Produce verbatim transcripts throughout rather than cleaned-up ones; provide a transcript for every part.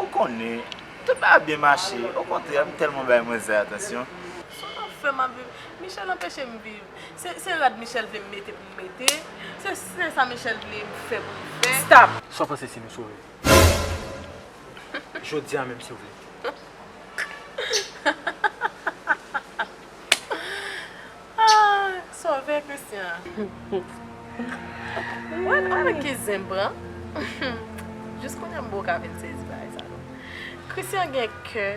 Ou konnen, tout bagay ap byen mache. Okontrè, m tèlman bay mwen sa atansyon. Se yon anfè m ap viv. Michel anpeche m viv. Se, se rad Michel vle m mete pou m mete. Se, se sa Michel vle m fè pou m fè. Stop! Sa w panse si nou sove? Jodi a menm si w vle. Ah, sove Christian. Wè, wè nan ki zen m pran. Jis kounye a m poko ka vin sezi bagay sa non. Christian gen kè,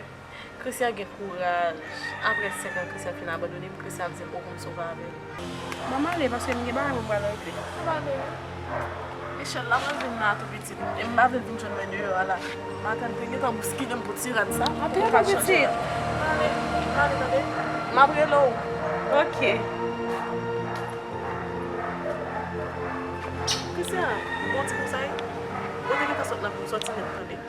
Christian gen kouraj. Apre senk an Christian fin abandone m, Christian ap di m poko m sove avè l. Ban m ale paske m gen bagay mwen pral regle. Michel la pral vin la tou pitit. E m pa vle l vin jwenn mwen deyò a la. Maten m te gentan bouskile m pou ti rad sa. Atè tou pitit. M ale, m ale tande. M ap rele w. Ok. Christian, bon ti konsèy. Ou te gentan sot nan vi m, sòti nèt tande.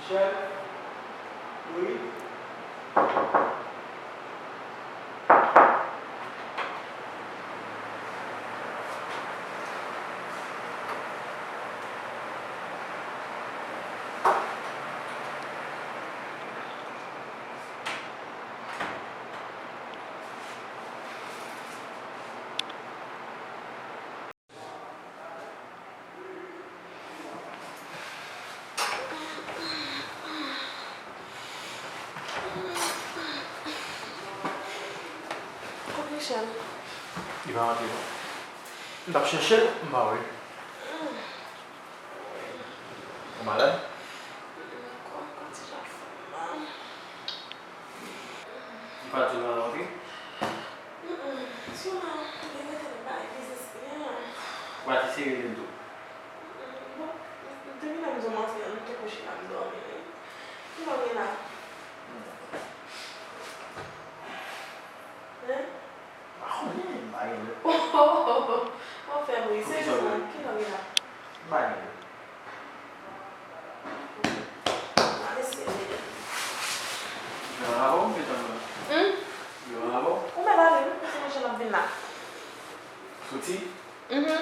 Michel, Louis. Kot Michel? Li pa rantre non. M t ap chèche l, m pa wè l. Ou malad? Kò, kò ti jan fè m mal. Ou pa di w nan rantre? Mm, mm. Sou nan, li rete nan bay biznis li an. Ou pa di serye vin tou? Mm, mm, bon, depi lè m di w m antre an, m te kouche la, m dòmi wi. Kilè w ye la? Hein? M pa konnen, m pa gen lè. Ou fè bri, serye, kilè w ye la? M pa gen lè. Yo ann avè w, m gentan wè. Hmm? Yo ann avè w? Ou mèt ale wi, paske manje l ap vin la. Soti? Mhm.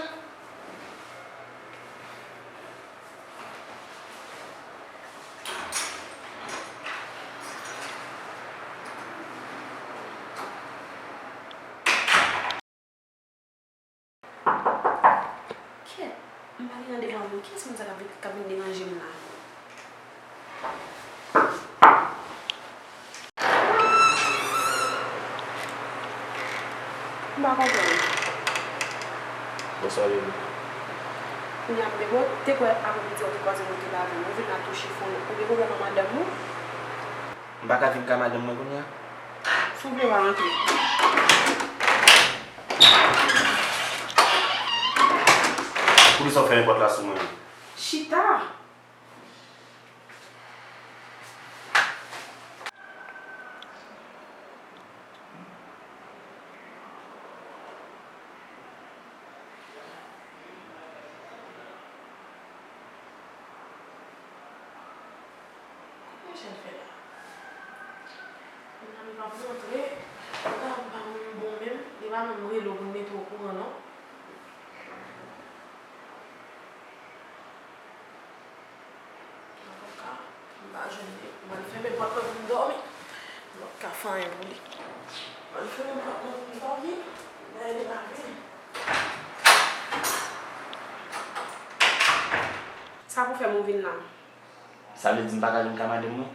Kèt, m pale nan devan moun. Kiyès moun sa k ap vin, k ap vin deranje m la? M pa konprann. Bonswa, Lili. Kounye a, m te kwè aprèmidi a w te kwaze m, ou te lave m. Ou vin la tou chifonnen. Ou gen pwoblèm ak madanm ou? M pa ka vin ka madanm mwen kounye a? Si w vle, w a rantre. Poukisa w fèmen pòt la sou mwen? Chita! Kòman jan l fè la? Kounye a li p ap rantre, la m pa menm bon menm, li pa menm rele w pou l mete w okouran non. Antouka, m pa jwenn li. M al fèmen pòt mwen pou m dòmi. M p ap ka fè anyen pou li. M al fèmen pòt mwen pou m dòmi. Dayè li pa vini. Sa pou fè m ou vin la? Sa vle di m pa ka vin kay madanm mwen?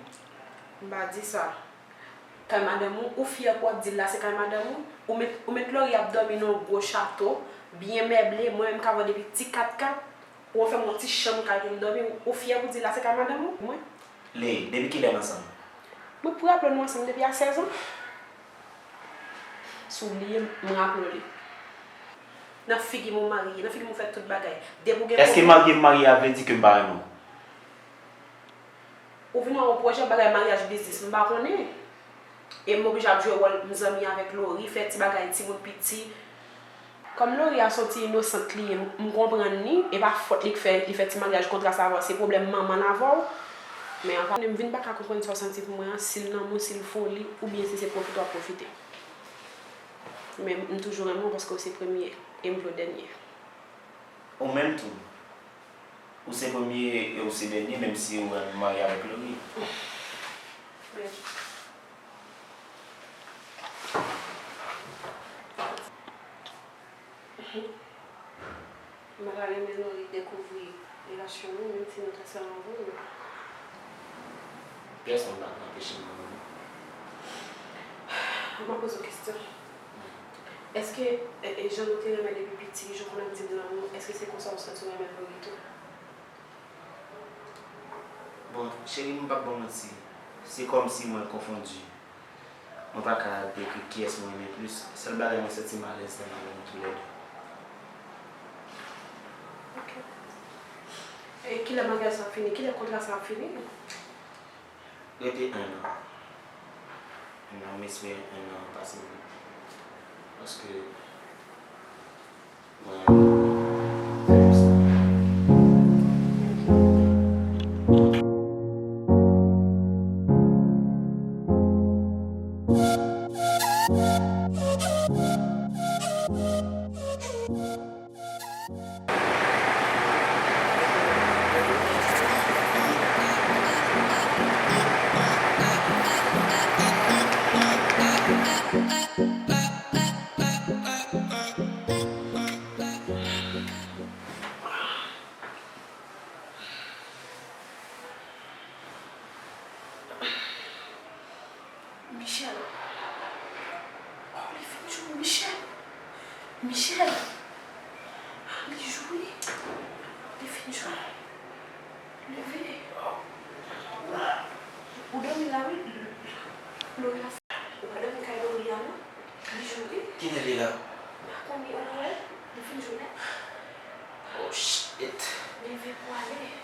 M pa di sa. Kay madanm ou, ou fyè pou w ap di l la se kay madanm ou? Ou met, ou met Lori ap dòmi nan yon gwo chato, byen meble, mwen menm ka vòl depi ti kat kat, ou fè m yon ti chanm kay pou m dòmi, ou fyè pou di l la se kay madanm ou? Mwen. Lè, depi kilè n ansanm? Mwen pou raple w nou ansanm depi a sèz an. Si w bliye, m raple w li. Nan figi m ou marye, nan figi m ou fè tout bagay. Depi w gen pwoblèm. Èske marye m marye a vle di ke m pa renmen w? Ou vin wè yon pwojè bagay maryaj biznis, m pa konnen. E m oblije ap jwe wòl m zanmi avèk Lori, fè ti bagay timoun piti. Kòm Lori a se yon ti inosant li ye, m, m konprann li, e pa fòt li k fè, li fè ti maryaj kontra sa avè w, se pwoblèm manman l avè w. Men anvan, m vin pa ka konprann sa w santi pou mwen an, si l lanmou, si l foli, oubyen si se pwofite w ap pwofite. Men m toujou renmen w paske w se premye, e m vle w dènye. Ou menm tou. Ou se premye e ou se dènye, menm si ou renmen marye avèk Lori. Men. M ta renmen Lori dekouvri relasyon nou, menm si nou ta sèlman voye. Pyès moun pa ka anpeche m renmen nou. M ap poze w kesyon. Èske, e, e, jan nou te renmen depi piti, jan w konn ap di m lanmou, èske se konsa w santi w renmen Lori tou? Bon, cheri, m p ap ba w manti. Se kòmsi mwen konfondi. Mwen pa ka dekri kiyès mwen renmen plis. Sèl bagay mwen santi m alèz lè m avè nou toulède. Ok. E kilè maryaj sa ap fini? Kilè kontra sa ap fini? Rete en an. En an, m espere en an pase vit. Paske mwen renmen fè sa. Michel. Oh, li fin jwe, Michel. Michel. Li jwe. Li fin jwe. Leve. Ou dòmi la, wi. Lori a. Ou pa dòmi kay Lori a, non. Li jwe. Kilè li la? M pa konnen, ou wè. Li fin jwe nèt. Oh, shit. Leve pou ale.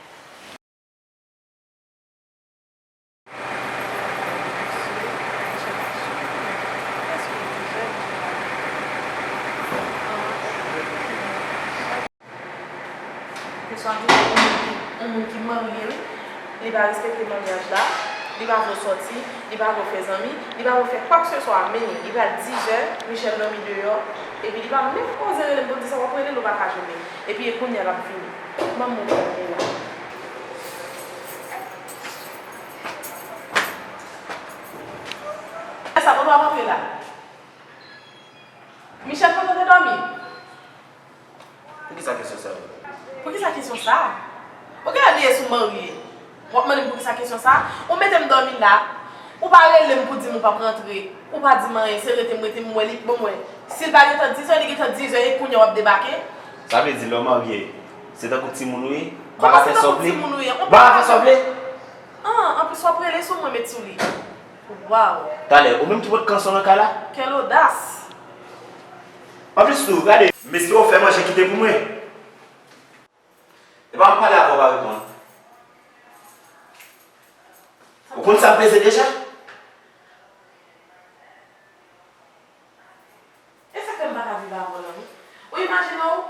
Kesyon ap di yon moun ki, yon moun ki marye, wi. Li pa respekte maryaj la, li pa vle w sòti, li pa vle w fè zanmi, li pa vle w fè kwakseswa, men li pral dizè, Michel dòmi deyò, epi li pa menm oze rele m pou l di sa, w ap rele l, ou pa ka jwenn li. Epi e kounye a l ap vini. Manman w pral vini la. Sa, kote w ap antre la? Michel, kote w te dòmi? Poukisa kesyon sa yo? Poukisa kesyon sa? Ou genlè bliye si w marye. W ap mande m poukisa kesyon sa? Ou mete m dòmi la. Ou pa rele m pou di m ou p ap rantre. Ou pa di m anyen. Se rete m rete m wè li. Bon, mwen. Si l pa gentan dizè, li gentan dizè e kounye a w ap debake. Sa vle di lè w marye, se tankou timoun ou ye? Ou pa ka fè sa w vle? Ou pa ka fè sa w vle? An, anplis w ap rele sou mwen met sou li. Waw. Talè, ou menm ki pot kanson nan kay la? Quelle audace! Anplis tou, gade. M espere w fè manje kite pou mwen. Epa m pale avè w pa reponn. Ou konn sa m peze deja? E sa k fè m pa ka viv avè w la, wi. Ou imajine w,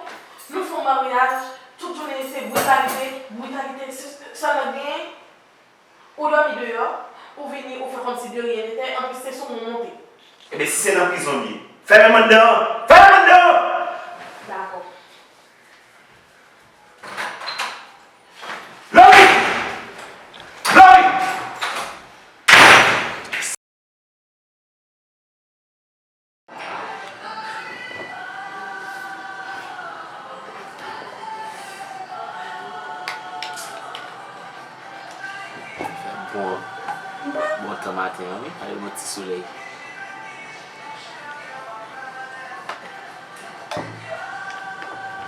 nou fè yon maryaj, tout jounen se britalite, britalite, se, sèlman genyen. Ou dòmi deyò, ou vini, ou fè kòmsi de ryen nete, anplis se sou mwen w monte. Ebyen, si se nan prizon m ye, fèmen m anndan an! Fèmen m anndan an! Dakò. Lori! Lori! Bon, bon tan maten an, wi. Gade yon ti solèy.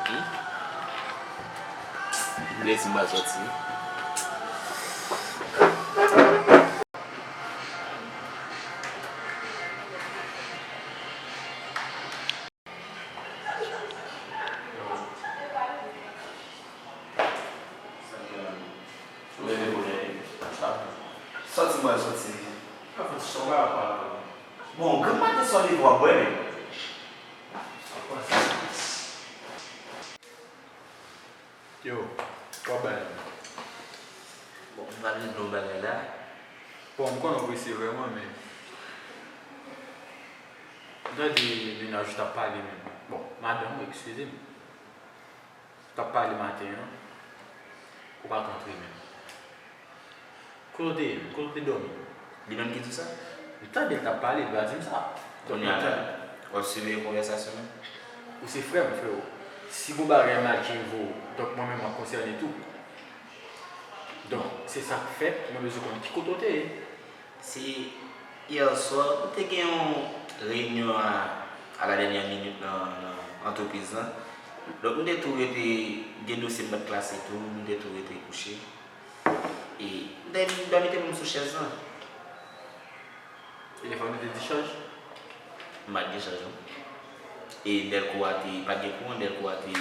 Hmm? Blesi m pa soti. Sòti mwen sòti. Bon, granm maten sa w leve w ap bwè menm. Yo, w ap bay la. Bon, m pral regle yon bagay la. Bon, m konnen w prese vrèman, men m tande mennaj ou t ap pale menm. Bon, madanm ou, eskize m. T ap pale maten an, ou pa t antre menm. Kote w te ye menm? Kote w te dòmi? Li menm ki di w sa? M tande l t ap pale, li pa di m sa. Donk, kounye a la, w ap siveye konvèsasyon an? Ou se frè m, freo. Si gon bagay mal ki rive w, donk mwen menm m ap konsène tou. Donk, se sa k fèt, mwen bezwen konn ki kote w te ye. Se yè swa, nou te gen yon reyinyon a, a la dènyè minit nan, nan antrepriz lan. Donk, nou te tou rete, gen dosye m pa t klase tou, nou te tou rete kouche. E m te vin dòmi te pou m sou chèz lan. Telefòn ou te dichaj? M pa t gen chaj, non. E dèlko a te, pa t gen kouran, dèlko a te,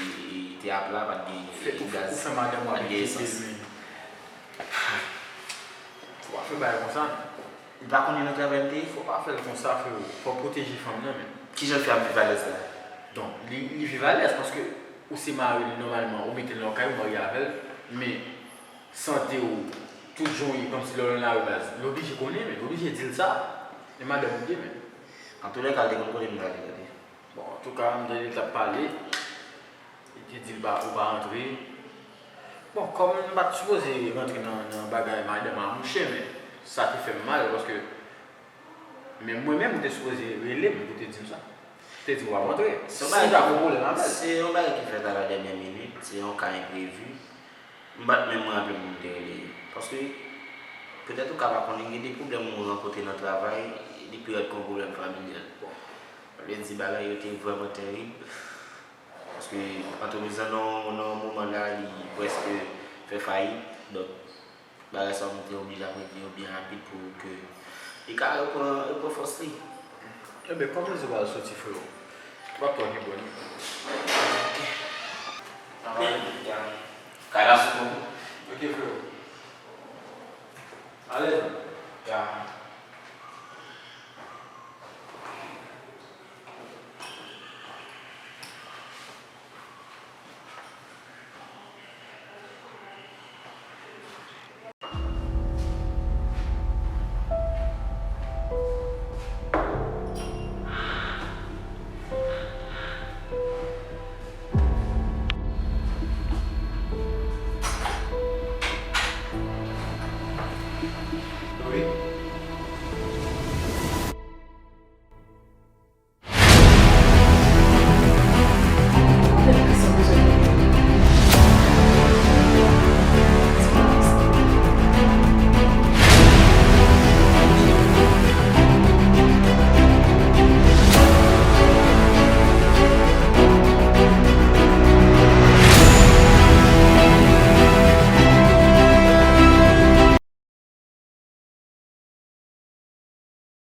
te apla, pa t gen gaz, pa t gen esans. Fè, ou, ou fè madanm w ap enkyete, men. Fò pa fè bagay konsa. Li pa konnen nan travay m te ye? Fò pa fè l konsa, freo. Fò w pwoteje fanm nan, men. Kijan l fè ap viv alèz la? Donk, li, li viv alèz paske ou se mari li nòmalman, ou mete l nan yon kay, ou marye avè l, men sante w, tout jan w ye, kòmsi lè w nan lari baz. Li oblije konnen, men, li oblije di l sa. E madanm ou li ye, men. Antoulèka, l te konn kote m prale, tande. Bon, antouka, m tande l t ap pale. Li te di l pa, ou pa rantre. Bon, kòm m pa t sipoze rantre nan, nan bagay madanm a mouche, men sa te fè m mal, paske, men mwen menm, ou te sipoze rele m pou te di m sa. Ou te di m w ap rantre. Si m ta gon pwoblèm avè l. Se yon bagay ki fèt a la dènyè minit, se yon ka enprevi. M pa t menm raple m pou m te rele li. Paske, petèt ou ka pa konnen, gen de pwoblèm moun rankontre nan travay, li pi rèd ke yon pwoblèm familyal. Bon, sa vle di bagay yo te vrèman terib. Paske antrepriz lan nan, nan moman la, li prèske fè fayit. Donk, bagay sa yo, nou te oblije ap regle yo byen rapid pou ke li ka repran, repran fòs li. Ebyen, kòman sa w pral soti, freo? Ou p ap twò gen bòn.